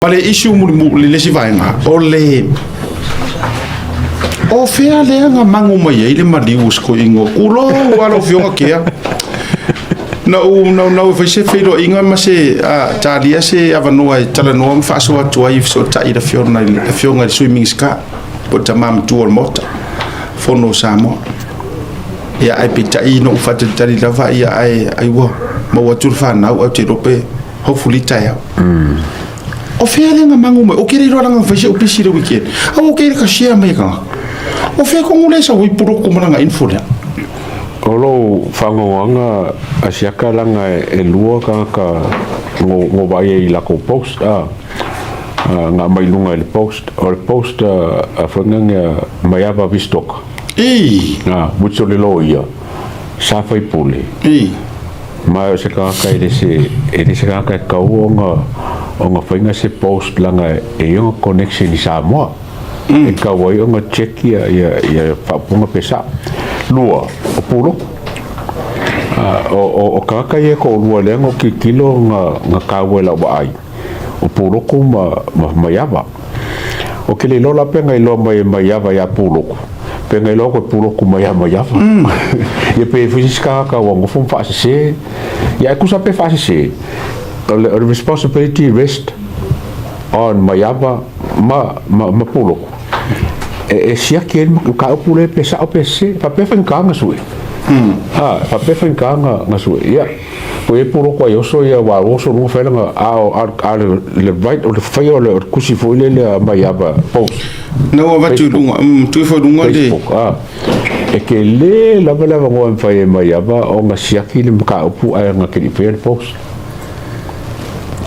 Ma le issue mulimuli le isi vaega, o le o fea lea na mago mai ai le maliu o si toeaina o Tulou lava lau Afioga Kea. Na ou naunau e fai se feiloaiga ma se talia se avanoa e talanoa ma faasoa atu ai e fesootai i le Afioga i le Afioga i le Sui Minisita po o le tama matua o le Maota Fono o Samoa. Ia ae peitai na ou faatalitali lava ia ae ai ua maua atu le fanau ae ou te iloa pe hopefully taeao. O fea lea na mago mai? O ke le iloa langa fai se pisi le weekend. Au o ke le ka share mai ka. O fea ko ngule sa wai puro ko malanga info lea. O lou faanoanoaga a siaka laga e lua tagata ngo vaai ai i lakou post a nga aumai i luga i le post o le post a faiga Maiava Vistok a which o le loia sa faipule ma o se tagata e le se e le se tagata e tatau ona faiga se post laga e i ona connection i Samoa. E tatau ai ona check ia faaupuga pe sao. Lua, o Puloku. O tagata ia e toalua lea na ou tilotilo na taua i lau vaai, o Puloku ma Maiava. Ou te le iloa la pe na iloa mai e Maiava ia Puloku, pe na iloa atu e Puloku mai ia Maiava. Ia pe i ai foi se isi tagata ua nofo ma faasese. Ia ae tusa pe faasese, o le responsibility rest on Maiava ma ma Puloku e siaki ai le mataupu lea pe sao pe sese. Faapea faigata na sue. A, faapea faigata na sue. Ia, po i ai Puloku ai oso ia aua ua oso i luga fai lana a o a le le right o le faia o le tusi foi lele a Maiava post. Na ua avatu i luga, tu ifo i luga le. Facebook, a. E tele lava le avanoa e mafai ai e Maiava ona siaki le mataupu ae na te le i faia le post.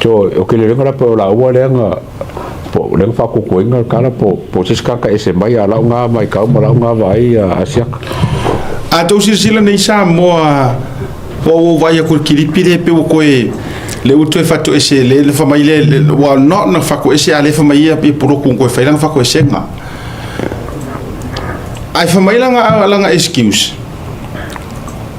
So, o ke lelega la pe o laua lea na po lea na faakukuaina le tala po po se isi tagata ese mai a lau na matau ma lau na vaai a siaka. A tou silasila nei Samoa ua ou vaai atu i le kilipi lea pei ua toe lea ua toe fatoese le le fai mai le ua not na fatoese a le fai mai ia poloku toe fai lana fatoesega. Ae fai mai lana lana excuse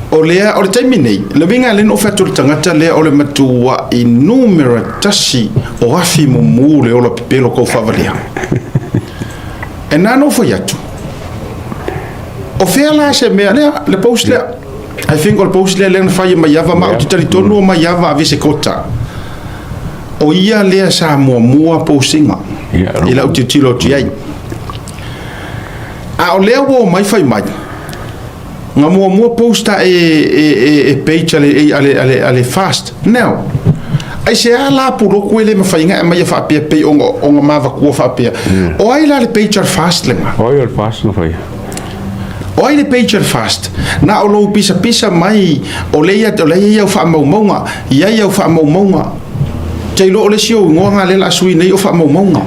O lea, o le taimi nei, le uiga lea na ou fai atu i le tagata lea o le matuai numera tasi o afi mumu le ola pepelo kou faavalea. E na na ou fai atu, o fea la se mea lea, le post lea. I think o le post lea lea na fai e Maiava, ma ou te talitonu o Maiava ave se kota. O ia lea sa muamua postinga i lau tilotilo atu i ai. A o lea ua omai fai mai, Nga muamua posta e e e page a le a le a le a le fast now. Aisea la puloku e le mafai ona aumaia faapea pei ona ona mavatua faapea. O ai la le page a le fast lena? O ai o le fast na faia? O ai le page a le fast? Na o lou pisapisa mai o lea ia o lea e i ai au faamaumauga, i ai au faamaumauga. Te iloa o le isi ou igoa na lea o le a sui nei o faamaumauga.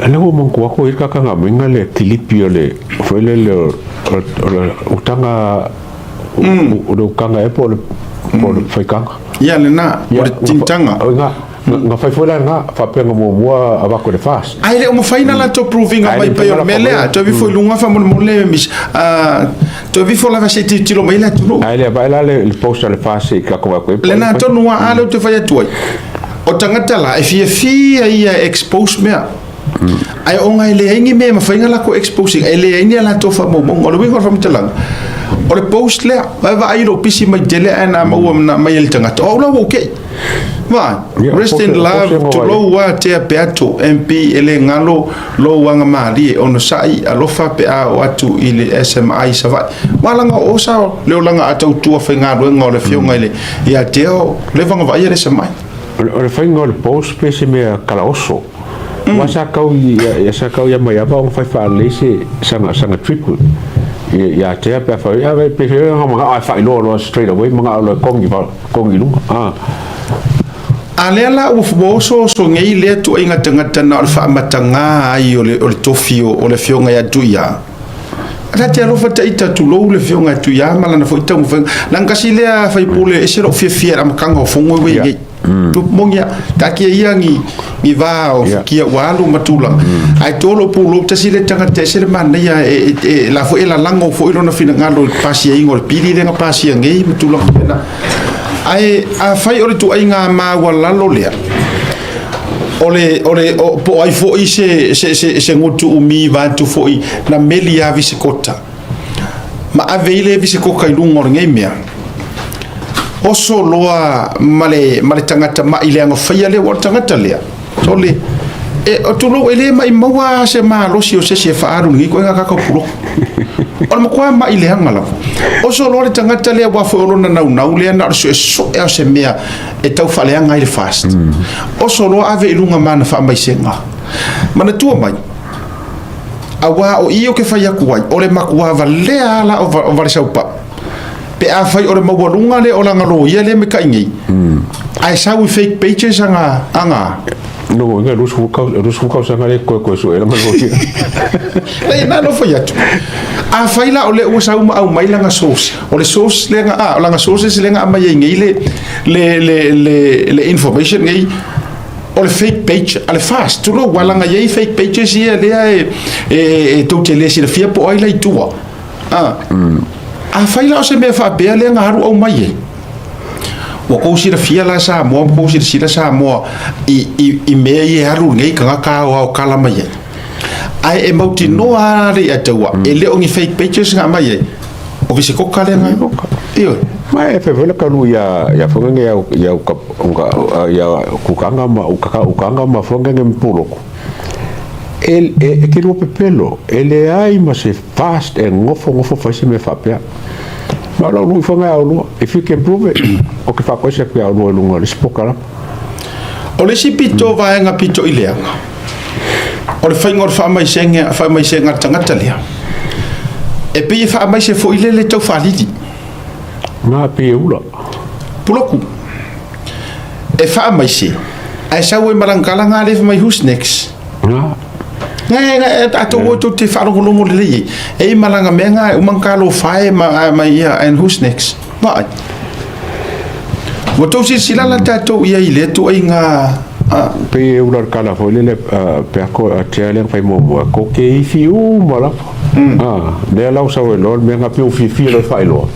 Lea ua manatua atu e i ai le tagata na aumaia le kilipi o le foi lele o o le utaga o le utaga ea po o le faitaga. Ia lena, o le tintaga. Na fai foi la lena, faapea na muamua avatu e le FAST. Ae le o mafai ona latou prove ina mai pei o le mea lea. Toe aveifo i luga faamolemole Miss. Toe aveifo lava se i tilotilo mai le atunuu. Ae le vaai la le post a le FAST i tatou vaai atu ai. Lena tonu lava a lea ou te fai atu ai. O tagata la e fiafia ia e expose mea. Ae ona e leai ni mea e mafai ona latou exposing, e leai ni a latou faamaumauga. O le uiga o le faamatalaga, o le post lea, vaai vaai i lou pisi mai tele ae na maua na aumai e le tagata, o au la ua ou kei. Vaai, rest in love, tulou a Tea Peato, MP, e le galo lou aga malie, onosai, alofa pe a oo atu i le SMI i Savaii. Ua laga o osa le olaga a tautua faigaluega o le afioga i le ia Tea o leva ona vaaia le SMI. O le faiga o le post pe se mea kalaoso. Aua sa tau ia sa tau ia Maiava ona fai faalelei se sana sana trip ia Tea pe afai ia pe fe ona manao ae faailoa loa straight away manao loa e kogi kogi i luga a. A lea la ua osooso nei lea tuaiga tagata na o le faamatagā ai o le o le tofi o le afioga ia Tuia. Ta te alofa ita tulou le afioga ia Tuia ma lana foi taumafaiga. Leaga tasi lea faipule ese lou fiafia i le amataga o fono e ua i ai. Moni a, taatia ia ni, ni va o fukia ua alu ma tulaga. Ae to lou pulou tasi le tagata ese le manaia e, e, e, la foi e lalago foi lona finagalo i le pasiaina o le pili lea na pasia nei ma tulaga faapena. Ae afai o le tuaiga maualalo lea, O le, o le, o, po o ai foi se, se, se, se gutu umi vaeatu foi na meli a visikota. Ma ave i le visikoka i luga o lenei mea. Oso loa ma le, ma le tagata ma'i leaga faia lea, ua o le tagata lea. Sole, e, o tulou e le maʻimau a se malosi o se isi e faaalu i lenei ituaiga kaka o puloko. O le matua maʻi leaga lava. Oso loa le tagata lea aua foi o lona naunau lea na o le suesuʻe o se mea e tau faaleaga ai le fast. Oso loa ave i luga ma ana faamaisega. Manatua mai, aua o i ou te fai atu ai, o le matua valea lava la o Valesaupau. Pe afai o le maualuga lea o lana loia lea me kai nei, ae sau i fake pages aga, aga. No, inga 20 kau, 20 tausaga le koe koe sue lana loia. Leai, na ona fai atu. Afai la o lea ua sau ma aumai lana source, o le source lea na, a, o lana sources lea na aumai ai nei le, le, le, le, le information nei, o le fake page a le FAST, tulou, aua leaga e i ai fake pages ia lea e, e, e tou te le silafia po o ai la i tua. A, afai la o se mea faapea lea na alu aumai ai, ua tou silafia la Samoa ma tou silasila Samoa i, i, i mea ia e alu nei tagata aoaokala mai ai. Ae e mautinoa lava le ia taua, e le o ni fake pages na aumai ai, o visekoka lea na. Ioe. Ma e fai foi le kalu ia ia fongenge ia ia uka ia kukanga ma ukaka ukanga ma fongenge mpuloko. E e e ke lua pepelo e leai ma se Fast e ngofo ngofo fai se mea faapea. Ma o lau lui fanga e aolua. If you can prove it, o ke faakoese aku ia aolua i luga o le isi pokalama. O le isi pito vaega pito i leaga, o le faiga o le faamaisega, faamaisega a le tagata lea, e pei e faamaise foi lele tau faalili. Na pei e ula. Puloku. E faamaise, ae sau ai ma lana tala na lea fai mai who's next? Na. Ngai ngai tatou o tou te faalogologo lelei ai. E i malaga mea nga e uma na talofa e ma ma ia and who's next? Vaai. Ua tou silasila la tatou i ai i lea tuaiga a. Pei e ula le kala foi lele pe a ko tea lea na fai muamua ko ke ifi uma lava. A lea la ua sau ai loa le mea na pei ua fiafia loa e faailoa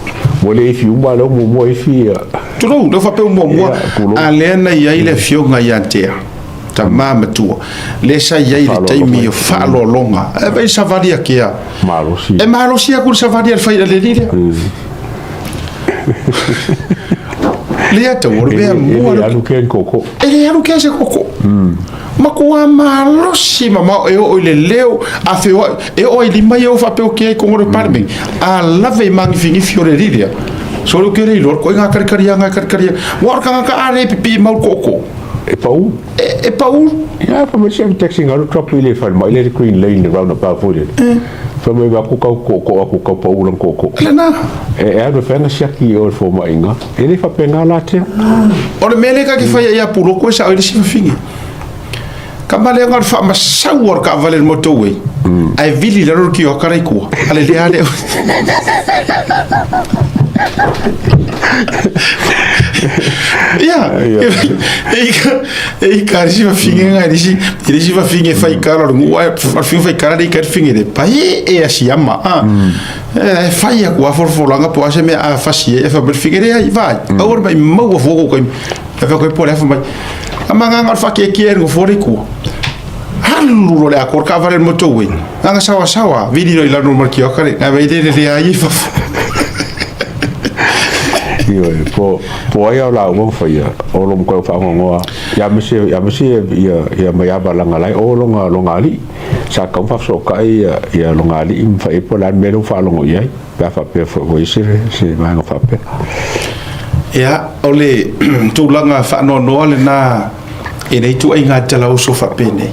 ua le ifi uma a lea ua muamua ifi. Tulou, lea ua faapea ua muamua a lea na i ai le afioga ia Tea. Tama matua, lea sa i ai i le taimi o faaaloaloga, e vaai savali a Kea. Malosi. E malosi aku le savali a le fai le lea. Lea tau o le mea mua. E le alu kea ni koko. E le alu kea se koko. Matua malosi mamao e oo i le leo, a feoai, e oo ai lima ia o faapea o Kea i koga o le Parliament. A lave i magifigifi o le alii lea. So le ke le iloa, ko i ngā karikarianga e karikaria. Ua o le tagata a le pipii mau le kooko. E pau. E, e pau. Ia, fa mai se taxi ngalu drop i le fale mai le green lane le roundabout foi le. Fa mai va ku kau ko ko aku kau pau lang ko ko. Lena. E e alu fa nga siaki o le fomaiga. E le faapena la tea. O le mea lea ka ke whaia ia puloko e sa o i le sifafingi. Ka male nga le whaamasau o le kaavale le motorway. Ae vili lalo le kioaka la i kua. Ale lea le. Ia, e i ka risi fafine nga risi, risi fafine fai kala o le nuu ae fafine fai kala le i ka fine le pai e a siama. Ah. E fai aku a folafolanga po a se mea a fasi e fa le fine le ai vai. Aua le mai maua fua ko kai. E fa koe po le afa mai. A manganga o le whakiekie e ngofo le kua. Alu lo le ako ka vale mo tau e. Anga sawa sawa, vili lo i lano marki o kare, ngai vai le le ai fafo. Ioe, po, po ai au la ua whaia, o lo mkoe whaangongoa, ia mese, ia mese ia, ia mai ava langa lai, o longa, longa ali, sa kau whawhiso kai ia, ia longa ali, mwha e po lan mele whaalongo iai, pe a whapea fo i se, se vaenga whapea. Ia, o le tulaga faanoanoa lena e nei ituaiga talauso faapenei.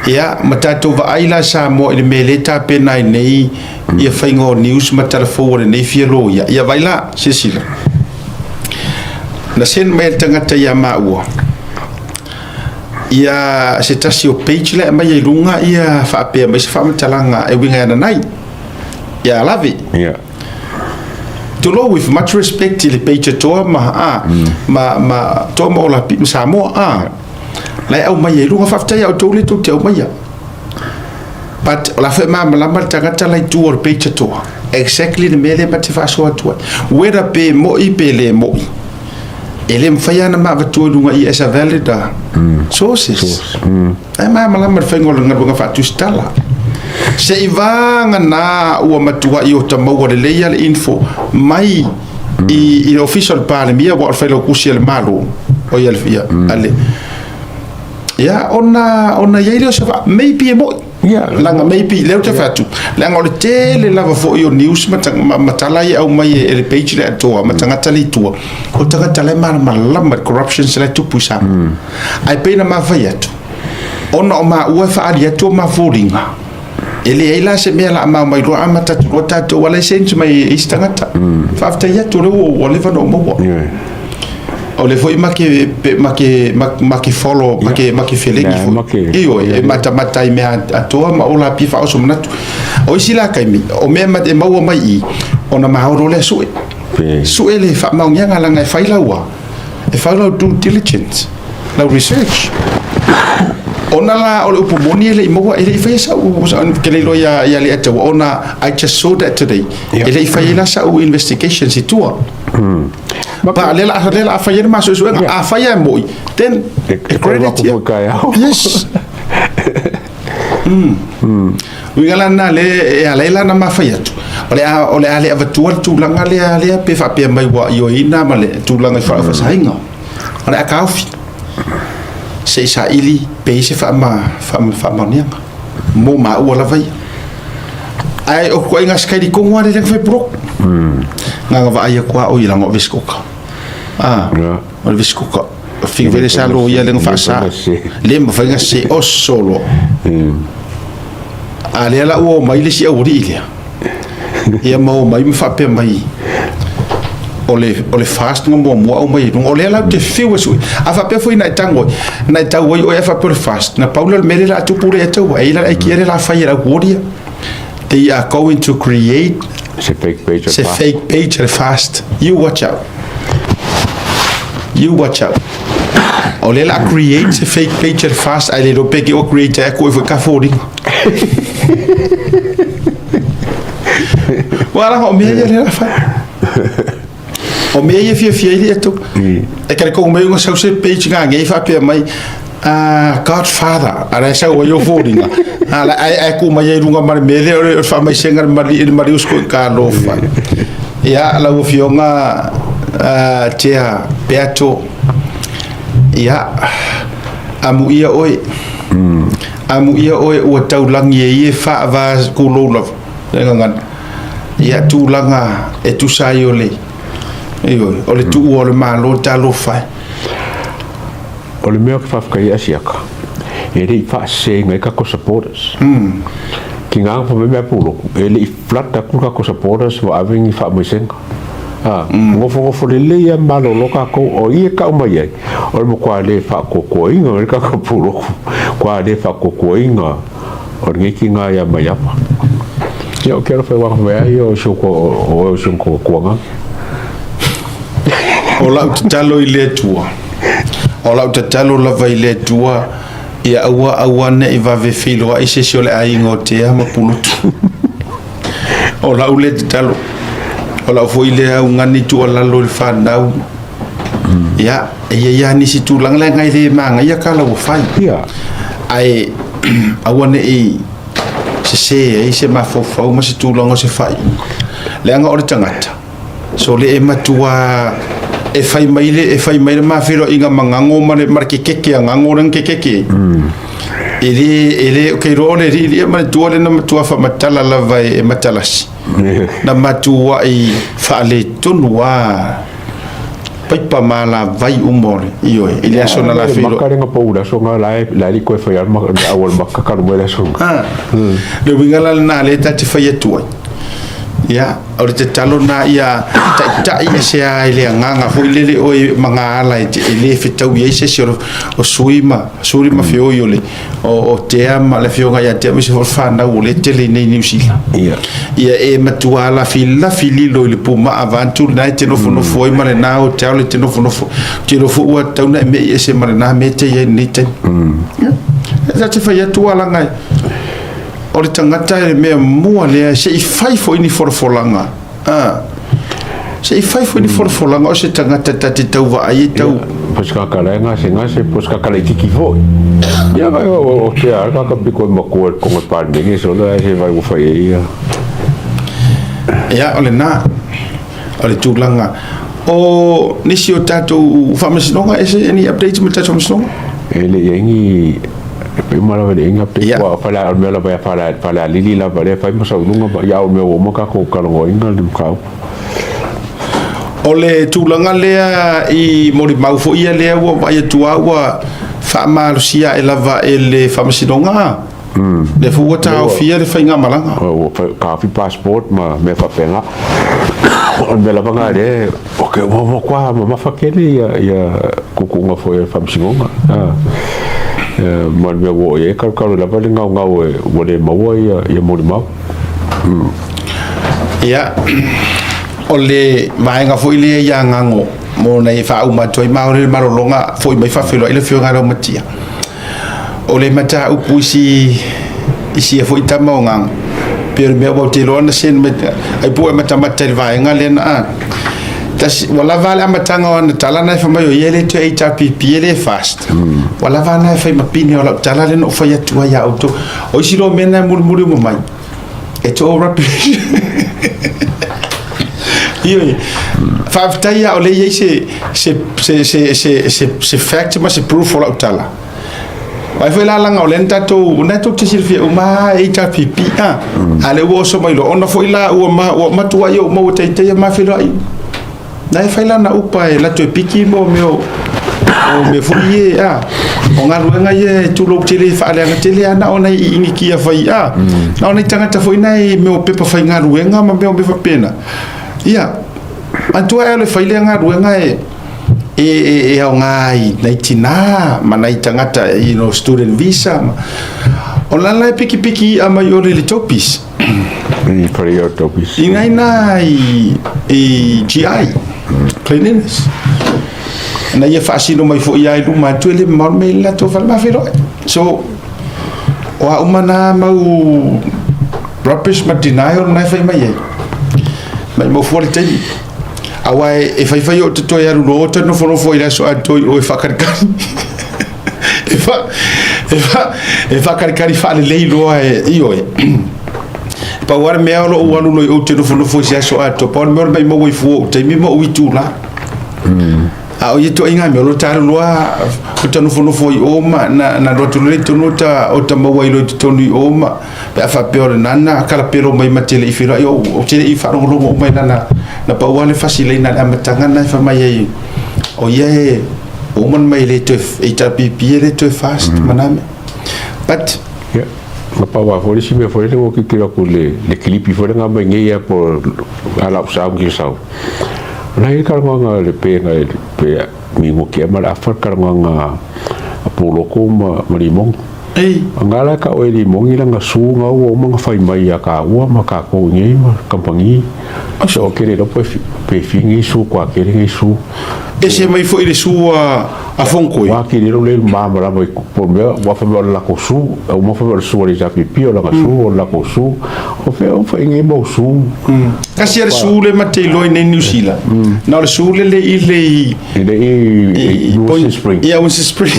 Ia, ma tatou vaai la Samoa i le mea lea e tapena ai nei ia faiga o news ma tala fou a lenei fia loia. Ia vaai la, silasila. Na send mai e le tagata ia maua ia se tasi o page la e aumai ai luga ia faapea mai se faamatalaga e uiga ia Nanai, ia Lave. Ia. Tulou with much respect i le page a Toa ma, a, ma, ma, Toa ma Olapi ma Samoa, a. La e aumai ai luga, faafetai ia outou lea tou te aumaia. But o la foi e malamalama le tagata la i tua o le page a Toa. Exactly le mea lea ma te faasoa atu ai. Whether pe mo'i pe le mo'i. E le mafai lava ona ma avatua i luga i as a valid sources. Ae malamalama le faiga o le galuega faatusitala. Seivaga ua matuai ota maua lelei lava le info mai i le Ofisa o le Palemia, aua o le Failautusi a le Malo, o ia le, a le ia ona i ai lea o se maybe e moi. Leaga maybe, lea ou te fai atu, leaga o le tele lava foi o news ma tala ia e aumai e le page lea atoa ma tagata le i tua, o tagata la e malamalama i le corruption la e tupu i Samoa. Ae pei na ma fai atu, ona o maua e faaali atu o ma foliga, e leai la se mea la a mau mai loa amata atu loa tatou ala e send mai e isi tagata. Faafetai atu o lea ua leva ona ou maua. O le foi make make make follow make make felegi foi. Ioe, e matamata i mea atoa ma ola pia faaoso manatu. O isi la taimi, o mea e maua mai i, ona maoro lea sue. Sue le faamaoniaga leaga e fai lau e fai lau due diligence, lau research. Ona la o le upu moni e le i maua, e le i faia sau, ke le iloa ia Leiataua, ona I just saw that today. E le i faia la sau investigations i tua. Pa lea la a fai ai le ma suesuega. A fai e moi, then e credit ia. Yes. Uiga la na le e ala ai la na mafai atu. O le a o le a le avatua le tulaga lea lea pe faapea mai ua ioeina ma le tulaga i faafasaina. O le a taofi. Se i saili pe i se faamaoniaga. Mo maua lava ia. Ae o ituaiga sikaili tonu lava lea na fai poloku. Na ona vaai atu lava o i leaga o Vesikoka. O le Vesikoka. Fiu foi le sa loia lea na faasa. Le mafai ona sese oso loa. A lea la ua omai le isi aualii lea. Ia ma omai ma faapea mai o le fast na muamua aumai i luga. O lea la ou te fiu e sue. A faapea foi na e tago ai, na e tau ai oe a faapea o le fast, na pau lea o le mea lea o le a tupu lea e tau ai. E i ai la le idea lea o le a fai e le au warrior. They are going to create se fake page se fake page le fast. You watch out. You watch out. O lea la create se fake page le fast ai le lope ke o create ai ko e ka foliga. Wala o mea ia le la fai. O mea ia fiafia ai le atu. E kare ko mea sau se page ngā ngei whapea mai Godfather, ara e sau ai o foliga. Ala ai ai ku mai ai runga mare mele o le whaamaisenga le mari le mari usko i ka lofa. Ia lau afioga Tea Peato. Ia amuia oe. Amuia oe ua taulangi e ia faava kulou lava. Le gagana. Ia tulaga e tusa ai o le ioe, o le tuua o le Malo talofa e. O le mea ou te faafetai ai Asiata, e le i faaseseina ai tatou supporters. Ki ngā fa mea puloku, e le i flood atu tatou supporters ma ave ni faamaisega. Nofonofo lelei lava ma malolo tatou, o i e tau mai ai, o le matua le faatuatuaina o le tatou puloku, matua le faatuatuaina o lenei tina ia Maiava. Ia, o ke alofa e waka mai ai o si o o si o kuanga. O lau tatalo i le Atua, o lau tatalo lava i le Atua, ia aua aua ne i vave feiloai se isi o le aiga o Tea ma Pulutu. O lau lea tatalo, o lau foi lea augani tuualalo i le fanau. Ia, e i ai lava nisi tulaga leaga e le manaia tala ua fai. Ae aua ne i sese ai se mafaufau ma se tulaga o se faaiuga. Leaga o le tagata, sole e matua e fai mai le e fai mai le ma feiloaiga ma gago ma le ma le kekeke a gago lea na kekeke ai. E le e le ke iloa o le alii ma le tua lea na matua faamatala lava e matalasi. Na matuai faaletonu lava paipa ma alavai uma o le ioe i le aso na la feiloai. Maka lenga pau le aso nga la e la li koe fai al ma au al maka kalu mai le aso nga. Le uiga la lena lea ta te fai atu ai. Ia, o le tatalo lena ia taitai ese lava i le agaga foi lele oe ma ngā ala e le fetaui ai se isi o sui ma suli ma feoi o le o Tea ma le afioga ia Tea aemaise foi o le fanau o lea e tele i nei Niu Sila. Ia e matua lafilafi lilo i le pumaa vaeatu lena e te nofonofo ai ma lena o te ao le te nofonofo. Ou te iloa foi ua tatau ona e me'i ese ma lena mea e te i ai i lenei taimi. Ia, e ta te fai atu lava leaga o le tagata e le mea mua lea se i fai foi ni folafolaga. Se i fai foi ni folafolaga o se tagata ta te tau vaai e tau. Po se kakala e gasegase, po se kakala itiiti foi. Ia vai o te a kaka piko e matua i totonu o le Palemene solo ae se vai ua fai ai ia. Ia, o lena, o le tulaga o nisi o tatou faamasinoga, ese any updates mo le tatou faamasinoga? E le i ai ni e pei uma lava e le i ai ni update yeah. Ua fale o le mea lava ia Falealili lava lea fai ma saunoaga ma ia o mea ua uma tatou talanoaina le mataupu. O le tulaga lea i molimau foi ia lea ua vaai atu lava ua faamalosia ae lava e le faamasinoga. Lea foi ua taofia le faigamalaga. Ua taofi passport ma mea faapena. O le mea lava lena lea, ok, ua matua mamafa tele ia tuutuuga foi a le faamasinoga. Ma le mea ua oo i ai, talutalu lava le gaugau ua le maua ia molimau. Ia, o le vaega foi lea ia Gago mo nai faauma atu ai ma o le malologa foi mai faafeiloai le Afioga ia Laumatia. O le mataupu isi isi foi tama o Gago pe o le mea ua te iloa na send mai ai po e matamata i le vaega lea na a tasi ua lava le amataga o ana tala na e fai mai o ia e le toe HRPP e le fast. Ua lava na e fai ma pine o lau tala lea na ou fai atu ai ia outou. O isi loa mea na e mulimuli uma mai e to rubbish. Ioe. Faafetai ia o lea e i ai se fact ma se proof o lau tala. Ai foi la laga o lea na tatou, na tou te silafia uma lava HRPP a. A lea ua oso mai loa, ona foi la ua ma, ua matuai ou maua teitei ma feiloai. Na e fai lana upa e latou e piki mo mea o mea foi ie a. O galuega ia e tulou tele e faaleaga tele a na o nai iinikia fai a. Na o nai tagata foi nai mea o pepa faigaluega ma mea o mea faapena. Ia, manatua ea o le fai lea galuega e e aoga ai nai tinā ma nai tagata, you know, student visa ma. O la la e pikipiki i'a mai o le le topis. I whare o topis. I ngai nā i GI, cleanliness. Na ia faasino mai foi ia i luma atu e le mamao le mea i le latou fale ma feiloai. So, o a uma nā mau rubbish ma denial na e fai mai ai. Mai mau fua le taimi. Aua e faifai o te toe alu loa o te nofonofo i le aso atoa i o e whakarikari. E whakarikari whaalelei loa e i oe. Pau lava le mea o lou alu loa i ou te nofonofo i se aso atoa, pau le mea o le maimau ai fua o taimi ma ou itu la. A o ia toaiga mea o lo ta alu loa o ta nofonofo i o ma na alu atu loa i totonu o ta maua ai loa i totonu i o ma pe a faapea o lena na kalapelo mai ma te le i feiloai ou te le i faalogologo uma i lana na pau lava le fasi laina i le amataga na e fai mai ai o ia e ua uma ona mai e le toe HRPP e le toe fast ma na mea but Ia, na pau lava foi le isi mea foi lele ua tilotilo atu i le kilipi foi lea na aumai nei lava po o a lau sound ki sau. O la e i ai le talanoaga a le pe na pe nigotia ma le afa le talanoaga a Puloko ma Limogi. Ei. Nga la e tau e Limogi lana su na ua uma ona fai mai ia taua ma tatou i nei ma kamupani. So ou te le iloa pe fi nei su kua tele nei su. Ese mai foi le su a Fonkoi. Ua atili ai lea malamalama i po o le mea ua fai mai o le latou su, ua fai mai o le su a le HRPP, o lana su, o le latou su. O fea o fai nei mau su. Kasi a le su le ma te iloa i nei Niu Sila. Na o le su le le i le i I le i Winston Spring. Ia Winston Spring.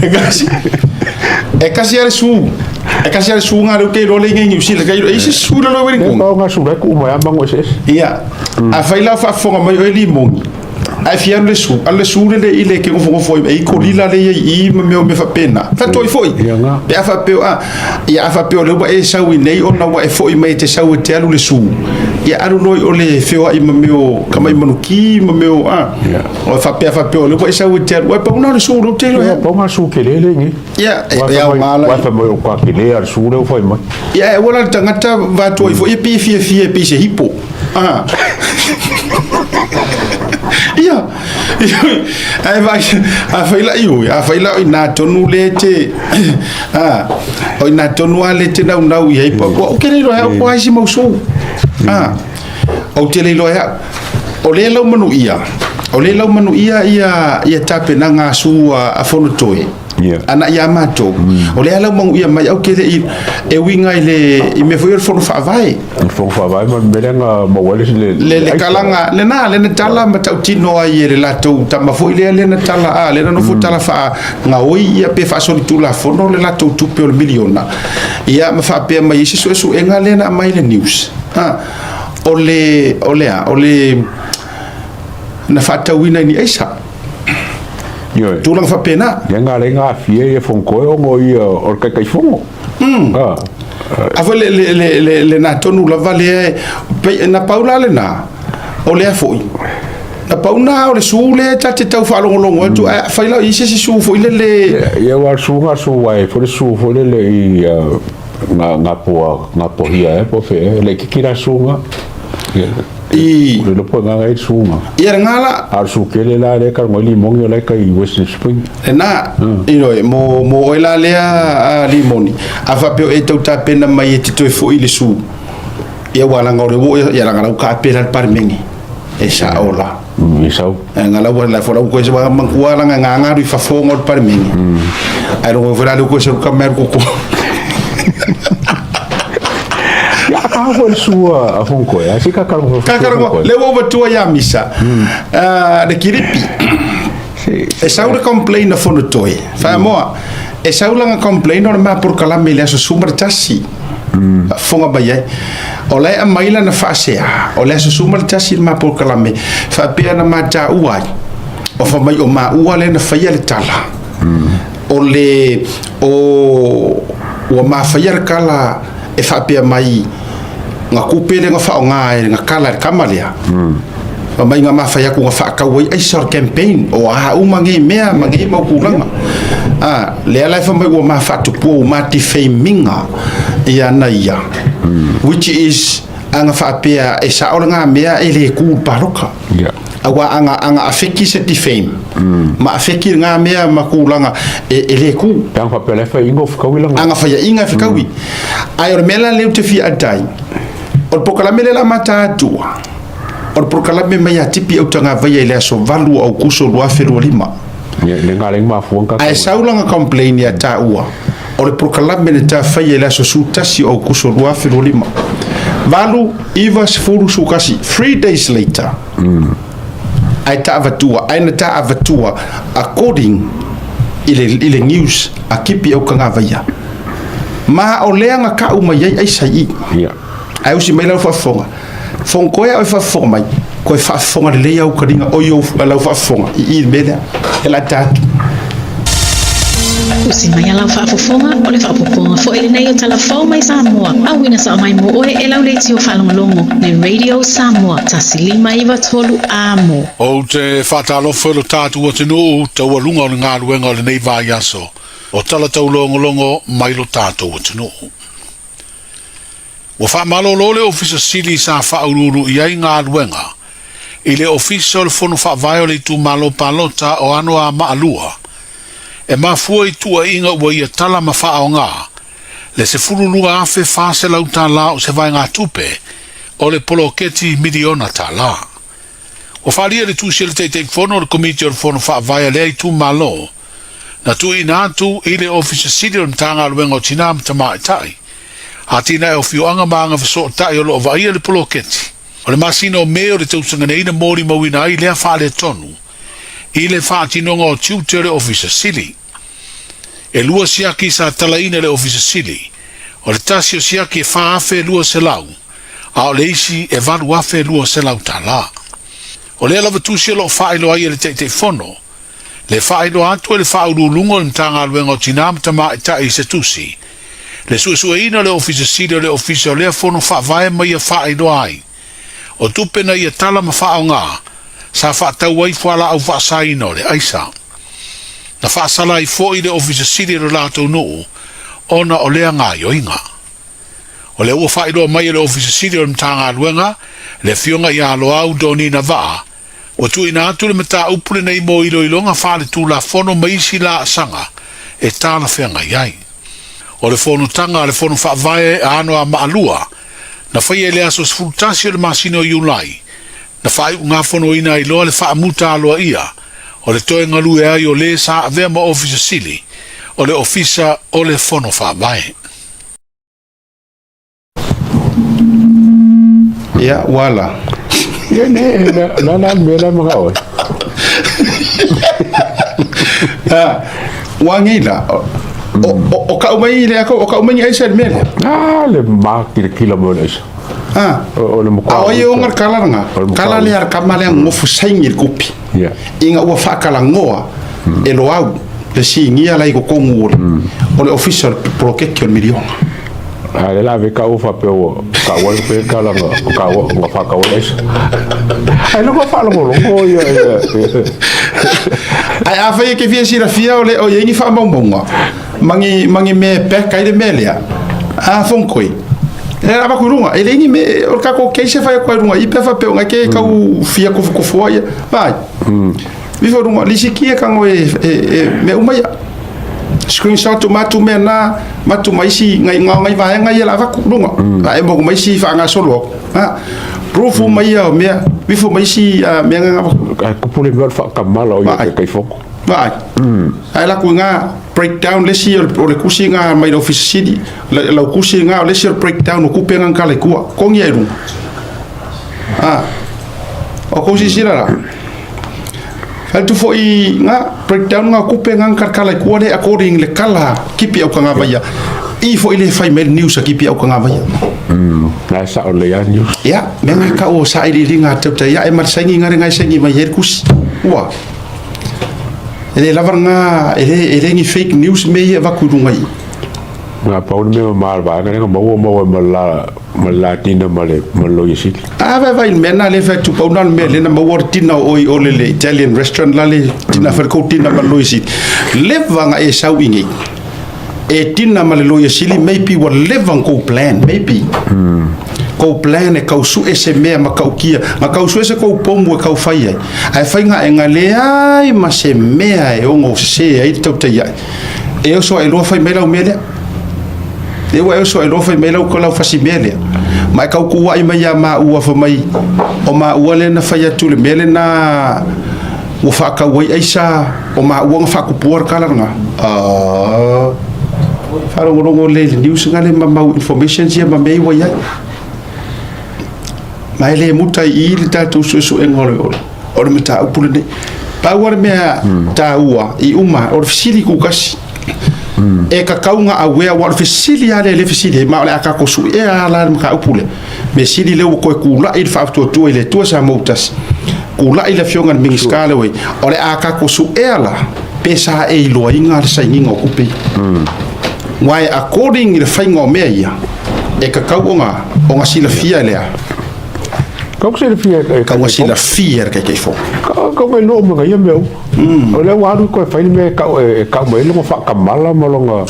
E kasi e kasi a le su. E kasi a le su nga le ke iloa le i nei Niu Sila. Kai e se su le loe E pau nga su lai ku uma ia mango ese ese. Ia. A fai la faafofoga mai oe limogi. Ae fia alu le su, alu le su le i le ke gofogofo ai e i kolila le i i ma mea o mea faapena. Faatoai foi. Ia nga. Pe a faapea a ia a faapea o lea ua e sau i nei ona ua e foi mai e te sau e te alu le su. Ia alu loa i o le feoai ma mea o kamai manuki ma mea o a. Ia. O faapea faapea o lea ua e sau e te alu. Ai pau na o le su lea ou te iloa Ia pau nga su tele le nei. Ia e aoga la. Ua fai mai o ka tele a le su lea ua fai mai. Ia e aua la le tagata vatoa ai foi e pei e fiafia e pei se hipo. Ah. Ia, ae vai, a fai la i oi, a fai la oi nā tonu le te, a, oi nā tonu a le te nau nau i hei pa, ua o ke le iloa hea o ai si mau sou. A, o te le iloa hea, o le lau manu ia, o le lau manu ia ia, ia tapenaga a su a Fonotoe. Ana ia matou, o lea la ua manuia mai au ke leʻi e uiga i le i mea foi o le fono faavae. Le fono faavae ma le mea lea na maua ai le le le kalaga lena lena tala ma tautino ai e le latou tama foi lea lena tala a lena nofo tala faa gaoi ia pe faasolitulafono le latou tupe o le miliona ia ma faapea mai ai se suesuega lea na aumai i le news a o le o le a o le na faatauina i ni aisa. Ioe. Tulaga faapena. Ia nga le nga afia ia fonkoe ona ia o le taitaifono. Ah. A foi le le le le, le na tonu lava lea pe na pau la lena o lea foi. Na pau na o le su lea ta te tau faalogologo atu ae fai la i se isi su foi lele. Ia ua su nga su ai foi le su foi lele i nga nga poa nga pohia e po fe le kikira su nga. I Le lopo nga ngai suga. Ia nga la. A su kele la le ka ngoi limoni o la ka i Western Spring. Lena, ioe, mo mo oe la lea a limoni. A faapea o e tau tapena mai e te toe foi i le su. Ia ua laga o le ua ia laga lau ka pela le palemene. E sa o la. E sau. E nga lau la fo lau ko se wa mangua la nga nga ri fa fonga o le palemene. Ai rongo foi la le ko se ka mer ko ko. Ya ka ho le sua a fonko ya si ka ka rongo. Ka ka rongo le wo tua ya misa. Ah le kiripi. E sau le complain a fono toi. Fa moa. E sau langa complain o le ma porokalame i le aso suma le tasi. Fonga mai ai. O la e aumai lana faasea, o le aso 11 le ma porokalame, faapea na ma taua ai, o fa mai o maua lea na faia le tala. O le, o, ua ma faia le kala e faapea mai, nga kupe lea nga faaaoga e nga kala e le kama lea. Fa mai nga ma fai atu nga faatau ai aisa o le campaign, o a uma nei mea ma nei mau tulaga. A, lea la e fa mai ua ma faatupua ua ma defaming-a ia ana ia, which is aga faapea e sao le nga mea e le ku i le paloka. Aua aga aga afeki se defame, ma afeki nga mea ma tulaga e e le ku. Pe aga faapea la e faiaina o fekaui lana. Aga faiaina e fekaui. Ae o le mea la lea ou te fia atai, o le polokalame lea o le a mata atua, O le polokalame mai a Tipi Autagavaia i le aso 8 o Aukuso 2025. Ae sau lana complain ia taua, o le polokalame na ta faia i le aso 11 o Aukuso 2025. 8, 9, 10, 11, 3 days later, ae ta avatua, ae na ta avatua according i le news a Kipi Aukagavaia. Ma o lea na ka'u mai ai aisa i i. Ae usi mai lau faafofoga. Fono koe au e faafofoga mai, koe faafofoga lelei au kaliga oi ou lau faafofoga i i le mea lea, e lata atu. Usi mai a lau faafofoga, o le faaopoopoga foi lenei o Tala Fou mai Samoa, auina sao mai mo oe e lau leitio faalogologo, le Radio Samoa, 1593 Amo. Ou te faatalofa i lo tatou atunuu taualuga o le galuega o lenei vaiaso o tala taulogologo mai lo tatou atunuu. Ua faamalolo le Ofisa Sili sa faauluulu i ai galuega i le Ofisa o le Fono Faavae o le Itumalo Palota o Anoamaa e mafua i tuuaiga ua ia tala ma faaaoga le $12,400 o se vaegatupe o le poloketi miliona tala. Ua faaalia le tusi a le Taitaifono o le Komiti o le Fono Faavae a lea itumalo na tuuina atu i le Ofisa Sili o le Matagaluega o Tinā ma Tamaitai, Atinae o Afioaga ma Agafesootai o lo o vaaia le poloketi o le masina o Me o le tausaga nei na molimauina ai lea faaletonu i le faatinoga o tiute o le Ofisa Sili. E lua siaki sa talaina e le Ofisa Sili, o le tasi o siaki e $4,200 a o le isi e $8,200. O lea lava tusi o lo o faailoa ai e le Taitaifono, le faailoa atu e le Faauluuluga o le Matagaluega o Tinā ma Tamaitai i se tusi, le suesueina o le Ofisa Sili o le Ofisa o lea Fono Faavae ma ia faailoa ai o tupe na ia tala ma faaaoga sa faatau ai fualaau faasaina o le aisa. Na faasala ai foi le Ofisa Sili o le latou nuu ona o lea gaoioiga. O lea ua faailoa mai e le Ofisa Sili o le Matagaluega, le Afioga ia Loau Donina Vaa, ua tuuina atu le mataupu lenei mo iloiloga faaletulafono ma isi laasaga e talafeagai ai. O le fonotaga a le Fono Faavae a Anoamaa na faia i le aso 11 o le masina o Iulai, na faaiugafonoina ai loa le faamuta aloaia o le toe galue ai o le sa avea ma Ofisa Sili o le Ofisa o le Fono Faavae. Ia, ua ala. Ia ne, la la mea la mga oe. Ah, ua ngei la. O, o, o kau mai le ako, o kau mai ni aisa le mea lea. Ah, le ma kila kila mo le aisa. Ah. O le mokwa. A o ia o ngar kala nga. Kala le ar kama le ngofu saingi le kupi. Yeah. Inga ua faakalagoa e Loau le sigia la i kokogu o le o le ofisa o le poloketi o le miliona. A le la ve ka ufa pe o ka wa pe ka la ka wa nga fa ka wa es. Ai lo fa lo lo ia ia. Ai a fai ke fia silafia o le o iai ni faamaumauga mangi mangi me peka i le mea lea a fongkoi. E lava ku runga e le ni me o ka ko keise fai ko runga i pe fa pe o ke ka u fia kofokofoa ia. Vai. Vifo runga lisi kia ka ngo e e e me uma ia. Screenshot tu matu mea na matu mai isi ngai ngā ngai vaenga ia lava ku runga. A e mo mai isi whaangasolo. Ha. Proof uma ia o mea vifo mai isi mea nga Ai kupu le mea o le whaakamala o ia Vai. ke kaifoko. Vai. Ai la ku ngā breakdown le si o le kusi ngā mai le office city. La lau kusi ngā o le si o le breakdown o kupe ngā kala i kua. Kongi ai runga. Ah. O kousi sila la. Atu foi ngā breakdown ngā kupe ngā kala i kua le according le kala kipi au ka ngā vaia. I foi le fai mai le news a kipi au ka ngā vaia. Na sa o le ia news. Ia, mea ngā ka o sa ili li ngā tau ia e mar saingi ngā re ngai saingi mai e kusi. Ua. E le lava ngā, e le, e le ngi fake news me ia vaku runga i. Nga pau le mea ma va nga nga maua maua ma la ma la tina ma le ma lo yesi. A vai vai mea na le fai tu pau na le mea le na maua le tina o i o le le Italian restaurant la le tina fai kou tina ma lo yesi. Leva nga e sau i ngei. E tina ma le lo yesi li maybe wa leva kou plan, maybe. Kou plan e kau su e se mea ma kau kia. Nga kau su e se kou pomu e kau fai ai. Ai fai nga e nga le ai ma se mea e ongo se ai tau te iai. E oso ai loa fai mai lau mea lea. E ua e oso ai loa fai mai lau ko lau fasi mea lea. Ma e kau kuai mai ia ma ua fa mai. O ma ua le na fai atu le mea le na ua whaakau ai aisa o ma ua nga whakupua le kala nga. Ah. Wharongorongo le le news nga le mamau information sia ma mei wai ai. Ma e le muta i le tātou suesuenga o le o le o le mataupu lenei. Pau le mea tāua i uma o le fesili kukasi. E kakau ngā awea wa o le fesili a le le fesili ma o le akako su e a la le mataupu le. Me sili le ua koe kula i le whaaftuatua i le tua sa mautasi. Kula i le fionga le mingiska le wei. O le akako su e ala pe sa e iloa inga le sainginga o kupe. Wai according i le whainga o mea ia, e kakau o ngā, o ngā silafia lea. Kau se le fia e Kau ngā silafia le kaikai fo. Kau kau ngai lo ma ia mea. O le wa alu ko fai me kau e kau mai longa whaakamala ma longa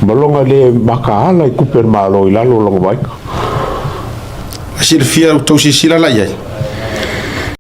ma longa le makaala i kupe malo i lalo longa vai. Silafia o tau sisila la iai.